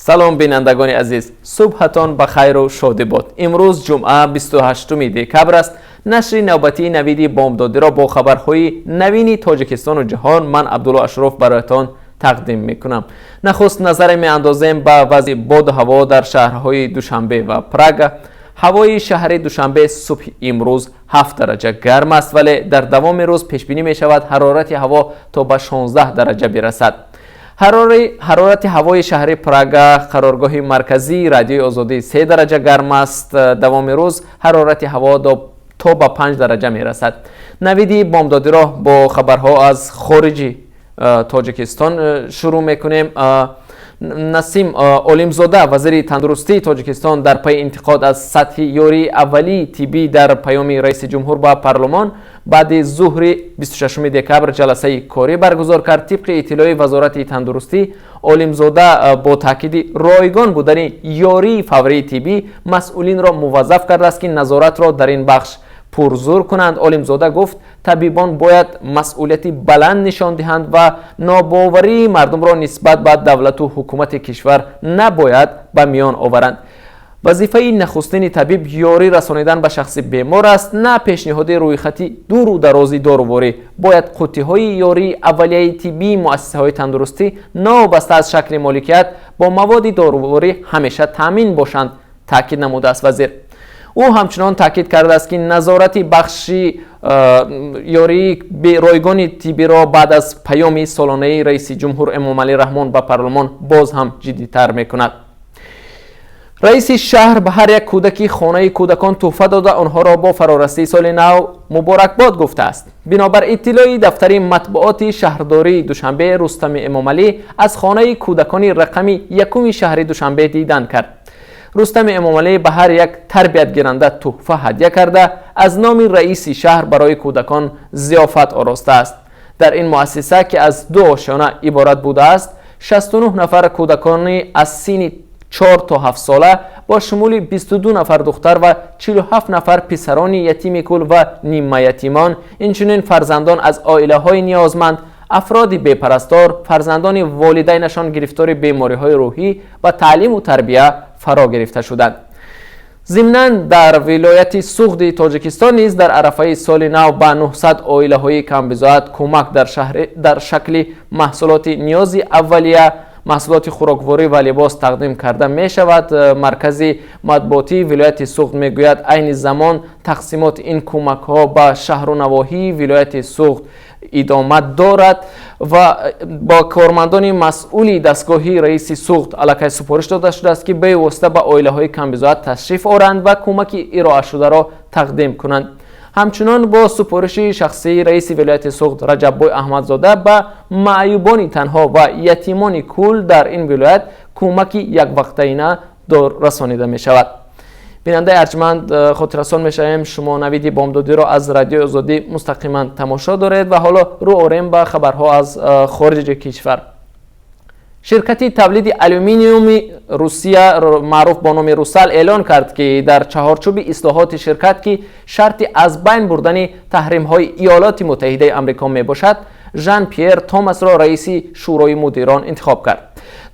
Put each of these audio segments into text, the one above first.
Салом, бинандагони азиз, субҳатон ба хайру шодӣ бод. Имрӯз ҷумъа, 28 декабр аст. Нашри навбатии «Навиди бомдодиро» бо хабарҳои навини Тоҷикистону ҷаҳон ман, Абдулло Ашроф, бароятон тақдим мекунам. Нахуст назаре меандозем ба вазъи боду ҳаво дар шаҳрҳои Душанбе ва Прага. Ҳавои шаҳри Душанбе субҳи имрӯз 7 дараҷа гарм аст, вале дар давоми рӯз пешбинӣ мешавад, ҳарорати ҳаво то ба 16 дараҷа бирасад. Ҳарорати ҳавои шаҳри Прага, қароргоҳи марказии Радиои Озодӣ, 3 дараҷа гарм аст. Давоми рӯз ҳарорати ҳаво то ба 5 дараҷа мерасад. «Навиди бомдодиро» бо хабарҳо аз хориҷи Тоҷикистон шурӯъ мекунем. Насим Олимзода, вазири тандурустии Тоҷикистон, дар пайи интиқод аз сатҳи ёрии аввалии тиббӣ дар паёми раиси ҷумҳур ба парлумон, баъди зуҳри 26 декабр ҷаласаи корӣ баргузор кард. Тибқи иттилои Вазорати тандурустӣ, Олимзода бо таъкиди ройгон будани ёрии фаврии тиббӣ масъулинро муваззаф кардааст, ки назоратро дар ин бахш пурзур кунанд. Олимзода гуфт, табибон бояд масъулияти баланд нишон диҳанд ва нобоварии мардумро нисбат ба давлату ҳукумати кишвар набояд ба миён оваранд. Вазифаи нахустини табиб ёрӣ расонидан ба шахси бемор аст, на пешниҳоди рӯйхати дуру дарози доруворӣ. Бояд қуттиҳои ёрии аввалияи тиббии муассисаҳои тандурустӣ, новобаста аз шакли моликият, бо маводи доруворӣ ҳамеша таъмин бошанд, таъкид намудааст вазир. Ӯ ҳамчунон таъкид кардааст, ки назорати бахши ёрии ройгони тиббиро баъд аз паёми солонаи раиси ҷумҳур Эмомалӣ Раҳмон ба парлумон боз ҳам ҷиддитар мекунад. Раиси шаҳр ба ҳар як кӯдаки хонаи кӯдакон тӯҳфа дода, онҳоро бо фарорасии соли нав муборакбод гуфтааст. Бинобар иттилои дафтари матбуоти шаҳрдории Душанбе, Рустами Эмомалӣ аз хонаи кӯдакони рақами якуми шаҳри Душанбе дидан кард. Рустами Эмомалӣ ба ҳар як тарбиятгиранда тӯҳфа ҳадя карда, аз номи раиси шаҳр барои кӯдакон зиёфат оростааст. Дар ин муассиса, ки аз ду ошёна иборат будааст, 69 нафар кӯдакони аз синни 4 то 7 сола бо шумули 22 нафар духтар ва 47 нафар писарони ятими кул ва нимаятимон, инчунин фарзандон аз оилаҳои ниёзманд, афроди бепарастор, фарзандони волидайнашон гирифтори бемориҳои рӯҳӣ ба таълиму тарбия фаро гирифта шуданд. Зимнан, дар вилояти Суғди Тоҷикистон низ дар арафаи соли нав ба 900 оилаҳои камбизоат кӯмак дар шакли маҳсулоти ниёзи аввалия, маҳсулоти хӯрокворӣ ва либос тақдим карда мешавад. Маркази матбуотии вилояти Суғд мегӯяд, айни замон тақсимоти ин кӯмакҳо ба шаҳру навоҳии вилояти Суғд идома дорад ва бо кормандони масъули дастгоҳи раиси Суғд аллакай супориш дода шудааст, ки бевосита ба оилаҳои камбизоат ташриф оранд ва кӯмаки ироашударо тақдим кунанд. Ҳамчунон, бо супориши шахсии раиси вилояти Суғд Раҷаббой Аҳмадзода ба маъюбони танҳо ва ятимони кул дар ин вилоят кӯмаки яквақтаина расонида мешавад. Бинандаи арҷманд, хотиррасон мешавем, шумо «Навиди бомдодиро» аз Радиои Озодӣ мустақиман тамошо доред ва ҳоло рӯ орем ба хабарҳо аз хориҷи кишвар. Ширкати тавлиди алюминиуми Русия, маъруф бо номи «Русал», эълон кард, ки дар чаҳорчӯби ислоҳоти ширкат, ки шарти аз байн бурдани таҳримҳои Иёлоти Муттаҳидаи Амрико мебошад, Жан Пьер Томасро раиси шӯрои мудирон интихоб кард.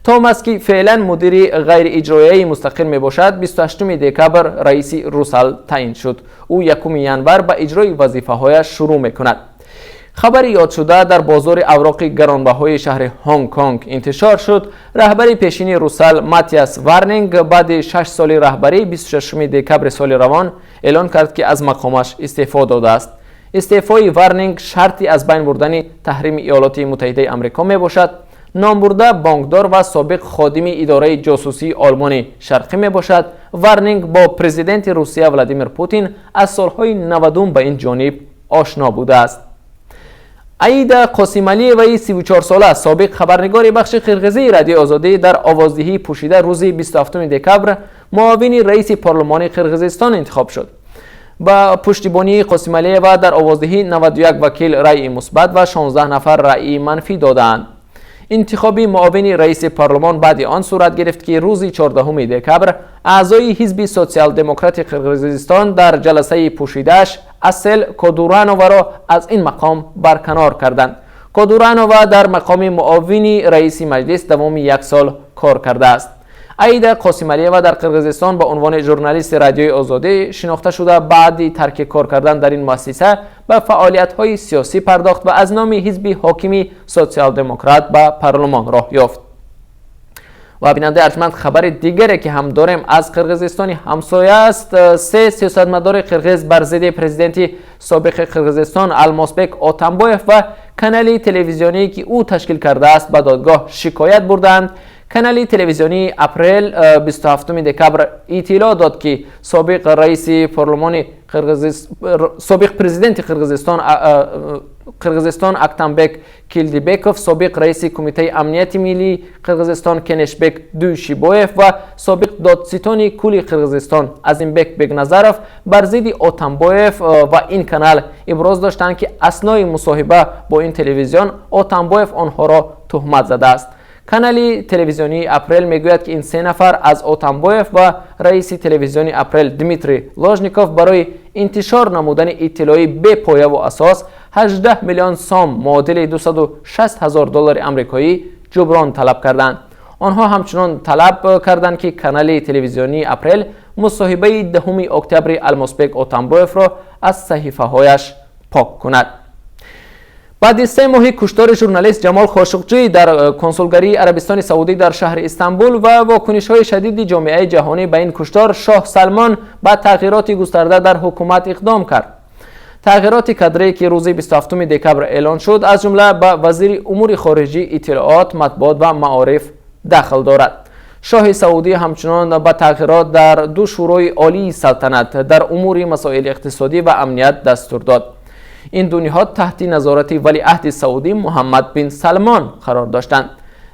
Томас, ки феълан мудири ғайрииҷроияи мустақил мебошад, 28 декабр раиси «Русал» таъин шуд. Ӯ 1 январ ба иҷрои вазифаҳояш шурӯъ мекунад. Хабари ёдшуда дар бозори авроқи гаронбаҳои шаҳри Ҳонг Конг интишор шуд. Раҳбари пешини «Русал» Матиас Варнинг баъди 6 соли раҳбарӣ 26 декабри соли равон эълон кард, ки аз мақомаш истеъфо додааст. Истеъфои Варнинг шарти аз байн бурдани таҳрими Иёлоти Муттаҳидаи Амрико мебошад. Номбурда бонкдор ва собиқ ходими идораи ҷосусии Олмони Шарқӣ мебошад. Варнинг бо президенти Русия Владимир Путин аз солҳои 90-ум ба ин ҷониб ошно будааст. Аида Қосималиеваи 34-сола, собиқ хабарнигори бахши қирғизии Радиои Озодӣ, дар овоздиҳии пӯшида рӯзи 27 декабр муовини раиси парлумони Қирғизистон интихоб шуд. Ба пуштибонии Қосималиева дар овоздиҳӣ 91 вакил раъи мусбат ва 16 нафар раъи манфӣ додаанд. Интихоби муовини раиси парлумон баъди он сурат гирифт, ки рӯзи 14 декабр аъзои Ҳизби Социал-демократи Қирғизистон дар ҷаласаи пӯшидааш Асел Кодурановаро аз ин мақом барканор карданд. Кодуранова дар мақоми муовини раиси маҷлис давоми як сол кор кардааст. Аида Қосималиева дар Қирғизистон ба унвони журналисти Радиои Озодӣ шинохта шуда, баъди тарки кор кардан дар ин муассиса ба фаъолиятҳои сиёсӣ пардохт ва аз номи ҳизби ҳокими Социал-демократ ба парлумон роҳ ёфт. Ва, бинандаи арҷманд, хабари дигаре, ки ҳам дорем, аз Қирғизистони ҳамсоя аст. Се сиёсатмадори қирғиз бар зидди президенти собиқи Қирғизистон Алмосбек Отамбоев ва канали телевизионие, ки ӯ ташкил кардааст, ба додгоҳ шикоят бурданд. Канали телевизионии Апрел 27 декабр иттилоъ дод, ки собиқ раиси парлумони, собиқ президенти Қирғизистон Актамбек Килдибеков, собиқ раиси Кумитаи амнияти миллии Қирғизистон Кенешбек Дуйшибоев ва собиқ додситони кулли Қирғизистон Азимбек Бекназаров бар зидди Отамбоев ва ин канал иброз доштанд, ки аснои мусоҳиба бо ин телевизион Отамбоев онҳоро туҳмат задааст. Канали телевизионии Апрел мегӯяд, ки ин се нафар аз Отамбоев ва раиси телевизиони Апрел Дмитрий Ложников барои интишор намудани иттилои бепояву асос 18 миллион сом, муодили 260 ҳазор доллари амрикоӣ, ҷуброн талаб карданд. Онҳо ҳамчунон талаб карданд, ки канали телевизионии Апрел мусоҳибаи 10 октябри Алмосбек Отамбоевро аз саҳифаҳояш пок кунад. Баъди 3 моҳи куштори журналист Ҷамол Хошуқҷӣ дар консулгарии Арабистони Саудӣ дар шаҳри Истанбул ва вокунишҳои шадиди ҷомеаи ҷаҳонӣ ба ин куштор, шоҳ Салмон ба тағйироти густарда дар ҳукумат иқдом кард. Тағйироти кадрие, ки рӯзи 27 декабр эълон шуд, аз ҷумла ба вазири умури хориҷӣ, иттилоот, матбуот ва маориф дахл дорад. Шоҳи Саудӣ ҳамчунон ба тағйирот дар ду шӯрои олии салтанат дар умури масоили иқтисодӣ ва амният дастур дод. Ин ду ниҳод таҳти назорати валиаҳди Саудӣ Муҳаммад бин Салмон қарор доштанд.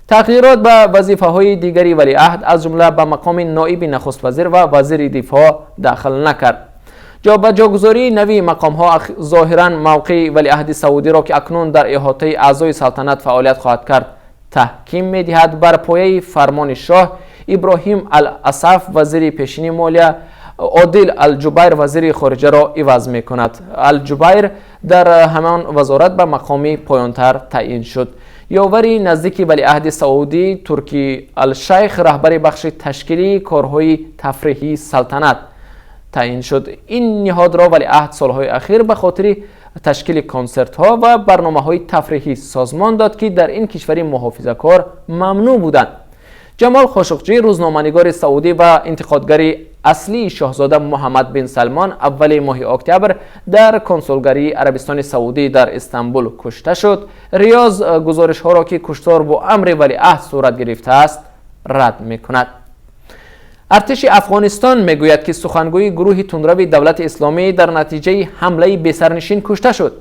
Тағйирот ба вазифаҳои дигари валиаҳд, аз ҷумла ба мақоми ноиби нахуствазир ва вазири дифоъ, дахл накард. Ҷобаҷогузории нави мақомҳо зоҳиран мавқеи валиаҳди Саудиро, ки акнун дар иҳотаи аъзои салтанат фаъолият хоҳад кард, таҳким медиҳад. Бар пояи фармони шоҳ, Иброҳим Ал-Асаф, вазири пешини молия, Одил Алҷубайр вазири хориҷаро иваз мекунад. Алҷубайр дар ҳамон вазорат ба мақоми поёнтар таъин шуд. Ёвари наздики валиаҳди Саудӣ Турки Алшайх раҳбари бахши ташкилии корҳои тафриҳии салтанат таъин шуд. Ин ниҳодро валиаҳд солҳои ахир ба хотири ташкили консертҳо ва барномаҳои тафриҳӣ созмон дод, ки дар ин кишвари муҳофизакор мамнӯъ буданд. Ҷамол Хошуқҷӣ, рӯзноманигори саудӣ ва интиқодгари аслии шоҳзода Муҳаммад бин Салмон, аввали моҳи октябр дар консулгарии Арабистони Саудӣ дар Истанбул кушта шуд. Риёз гузоришҳоро, ки куштор бо амри валиаҳд сурат гирифтааст, рад мекунад. Артиши Афғонистон мегӯяд, ки сухангӯи гурӯҳи тундрави Давлати Исломӣ дар натиҷаи ҳамлаи бесарнишин кушта шуд.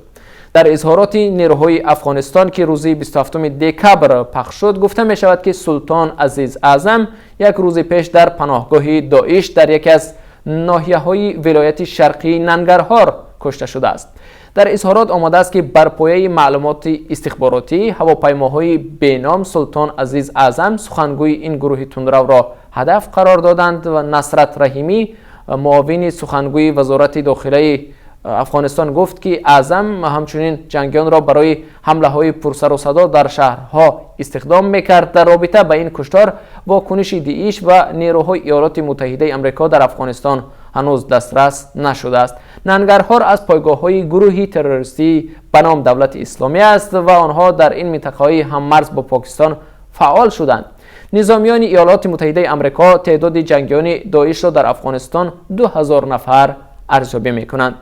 Дар изҳороти нерӯҳои Афғонистон, ки рӯзи 27 декабр пахш шуд, гуфта мешавад, ки Султон Азиз Аъзам як рӯзи пеш дар паноҳгоҳи Доиш дар яке аз ноҳияҳои вилояти шарқии Нангарҳор кушта шудааст. Дар изҳорот омадааст, ки бар пояи маълумоти истихборотӣ ҳавопаймоҳои беном Султон Азиз Аъзам, сухангӯи ин гурӯҳи тундравро, ҳадаф қарор доданд. Ва Насрат Раҳимӣ, муовини сухангӯи Вазорати дохилаи Афғонистон, гуфт, ки Аъзам ҳамчунин ҷангиёнро барои ҳамлаҳои пурсару садо дар шаҳрҳо истихдом мекард. Дар робита ба ин куштор вокуниши Дииш ва нерӯҳои Иёлоти Муттаҳидаи Амрико дар Афғонистон ҳанӯз дастрас нашудааст. Нангарҳор аз пойгоҳҳои гурӯҳи террористӣ ба ном Давлати Исломӣ аст ва онҳо дар ин минтақаҳои ҳаммарз бо Покистон фаъол шуданд. Низомиёни Иёлоти Муттаҳидаи Амрико теъдоди ҷангиёни Доишро дар Афғонистон 2000 нафар арзёбӣ мекунанд.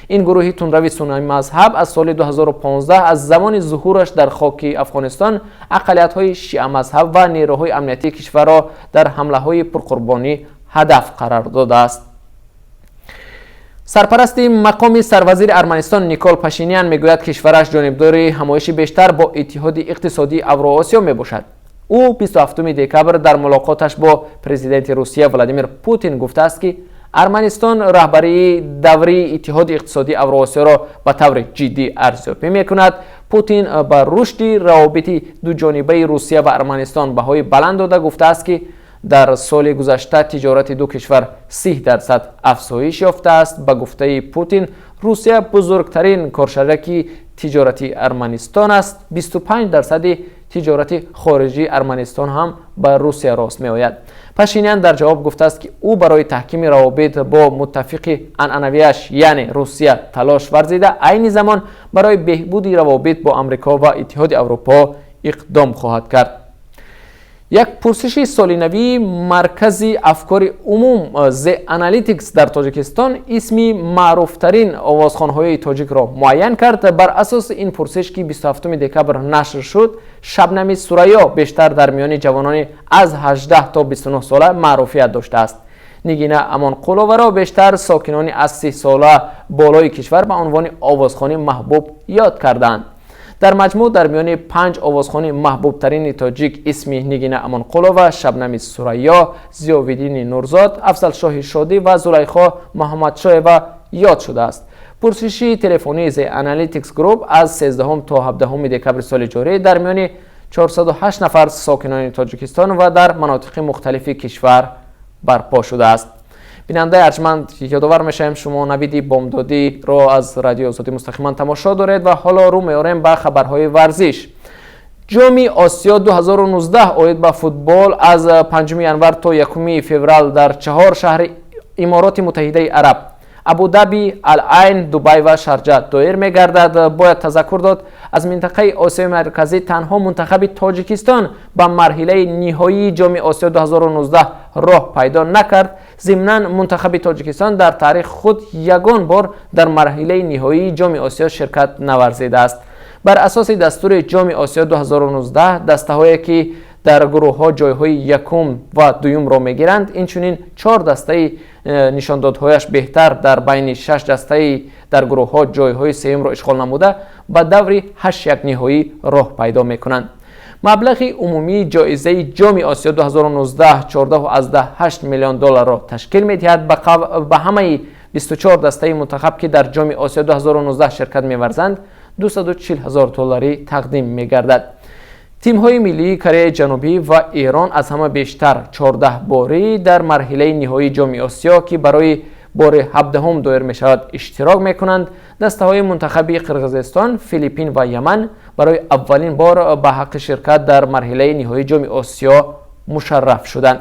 Ин гурӯҳи тундрави суннӣ мазҳаб аз соли 2015, аз замони зуҳураш дар хоки Афғонистон, ақаллиятҳои шиамазҳаб ва нерӯҳои амниятии кишварро дар ҳамлаҳои пурқурбонӣ ҳадаф қарор додааст. Сарпарасти мақоми сарвазири Арманистон Никол Пашинян мегӯяд, кишвараш ҷонибдори ҳамоиши бештар бо Иттиҳоди иқтисодии Авроосиё мебошад. Ӯ 27 декабр дар мулоқоташ бо президенти Русия Владимир Путин гуфтааст, ки Арманистон раҳбарии даврии Иттиҳоди иқтисодии Авроосиёро ба таври ҷиддӣ арзёбӣ мекунад. Путин ба рушди равобити дуҷонибаи Русия ва Арманистон баҳои баланд дода, гуфтааст, ки дар соли гузашта тиҷорати ду кишвар 30% афзоиш ёфтааст. Ба гуфтаи Путин, Русия бузургтарин коршараки тиҷоратии Арманистон аст, 25 дарсади Тиҷорати хориҷии Арманистон ҳам ба Русия рост меояд. Пашинян дар ҷавоб гуфтааст, ки ӯ барои таҳкими равобит бо муттафиқи анъанавиаш, яъне Русия, талош варзида, айни замон барои беҳбуди равобит бо Амрико ва Иттиҳоди Аврупо иқдом хоҳад кард. Як пурсиши солинавии Маркази афкори умум The Analytics дар Тоҷикистон исми маъруфтарин овозхонҳои тоҷикро муайян кард. Бар асоси ин пурсиш, ки 27 декабр нашр шуд, Шабнами Сурайё бештар дар миёни ҷавонони аз 18 то 29 сола маъруфият доштааст. Нигина Амонқуловаро бештар сокинони аз 30 сола болои кишвар ба унвони овозхони маҳбуб ёд карданд. Дар маҷмӯъ, дар миёни панҷ овозхони маҳбубтарини тоҷик исми Нигина Амонқулова, Шабнами Сурайё, Зиёвиддини Нурзод, Афзалшоҳи Шодӣ ва Зулайхо Муҳаммадшоева ёд шудааст. Пурсиши телефонии The Analytics Group аз 13 то 17 декабри соли ҷорӣ дар миёни 408 нафар сокинони Тоҷикистон ва дар манотиқи мухталифи кишвар барпо шудааст. Бинандаи арҷманд, ёдовар мешавем, шумо Навиди бомдодиро аз Радиои Озодӣ мустақиман тамошо доред ва ҳоло рӯ меорем ба хабарҳои варзиш. Ҷоми Осиё 2019 оид ба футбол аз 5 январ то 1 феврал дар чаҳор шаҳри Имороти Муттаҳидаи Араб: Абудаби, Ал-Айн, Дубай ва Шарҷа доир мегардад. Бояд тазаккур дод, аз минтақаи Осиёи Марказӣ танҳо мунтахаби Тоҷикистон ба марҳилаи ниҳоии Ҷоми Осиё 2019 роҳ пайдо накард. Зимнан, мунтахаби Тоҷикистон дар таърихи худ ягон бор дар марҳилаи ниҳоии Ҷоми Осиё ширкат наварзидааст. Бар асоси дастури Ҷоми Осиё 2019, дастаҳое, ки дар гурӯҳҳо ҷойҳои якум ва дуюмро мегиранд, инчунин чор дастаи нишондодҳояш беҳтар дар байни шаш дастаи дар гурӯҳҳо ҷойҳои сеюмро ишғол намуда, ба даври ҳаштякниҳоӣ роҳ пайдо мекунанд. Маблағи умумии ҷоизаи Ҷоми Осиё 2019 14,8 миллион долларро ташкил медиҳад. Ба ҳамаи 24 дастаи мунтахаб, ки дар Ҷоми Осиё 2019 ширкат меварзанд, 240 ҳазор долларӣ тақдим мегардад. Тимҳои миллии Кореяи Ҷанубӣ ва Эрон аз ҳама бештар, 14 борӣ, дар марҳилаи ниҳоии Ҷоми Осиё, ки барои бори 17-ум доир мешавад, иштирок мекунанд. Дастаҳои мунтахаби Қирғизистон, Филиппин ва Яман барои аввалин бор ба ҳаққи ширкат дар марҳилаи ниҳоии Ҷоми Осиё мушарраф шуданд.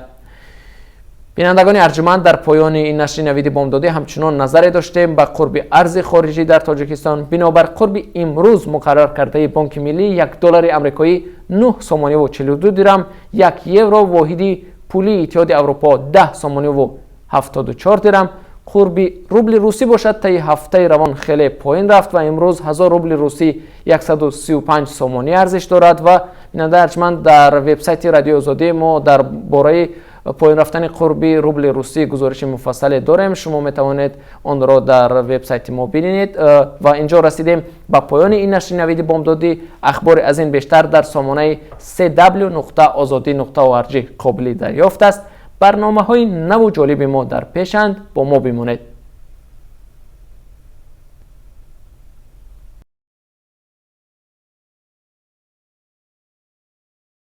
Бинандагони арҷуманд, дар поёни ин нашри Навиди бомдодӣ ҳамчунон назаре доштем ба қурби арзи хориҷӣ дар Тоҷикистон. Бинобар қурби имрӯз муқаррар кардаи Бонки Миллӣ, 1 доллари амрикоӣ 9 сомониву 42 дирам, 1 евро, воҳиди пулии Иттиҳоди Аврупо, 10 сомониву 74 дирам. Қурби рубли русӣ бошад, таи ҳафтаи равон хеле поин рафт ва имрӯз 1000 рубли русӣ 135 сомонӣ арзиш дорад. Ва, бинандаи арҷманд, дар вебсайти Радиои Озодӣ мо дар бораи поин рафтани қурби рубли русӣ гузориши муфассале дорем. Шумо метавонед онро дар вебсайти мо бинед. Ва инҷо расидем ба поёни ин нашри Навиди бомдодӣ. Ахбори аз ин бештар дар сомонаи cw.ozodi.org қобили дарёфт аст. Барномаҳои наву ҷолиби мо дар пешанд, бо мо бимонед.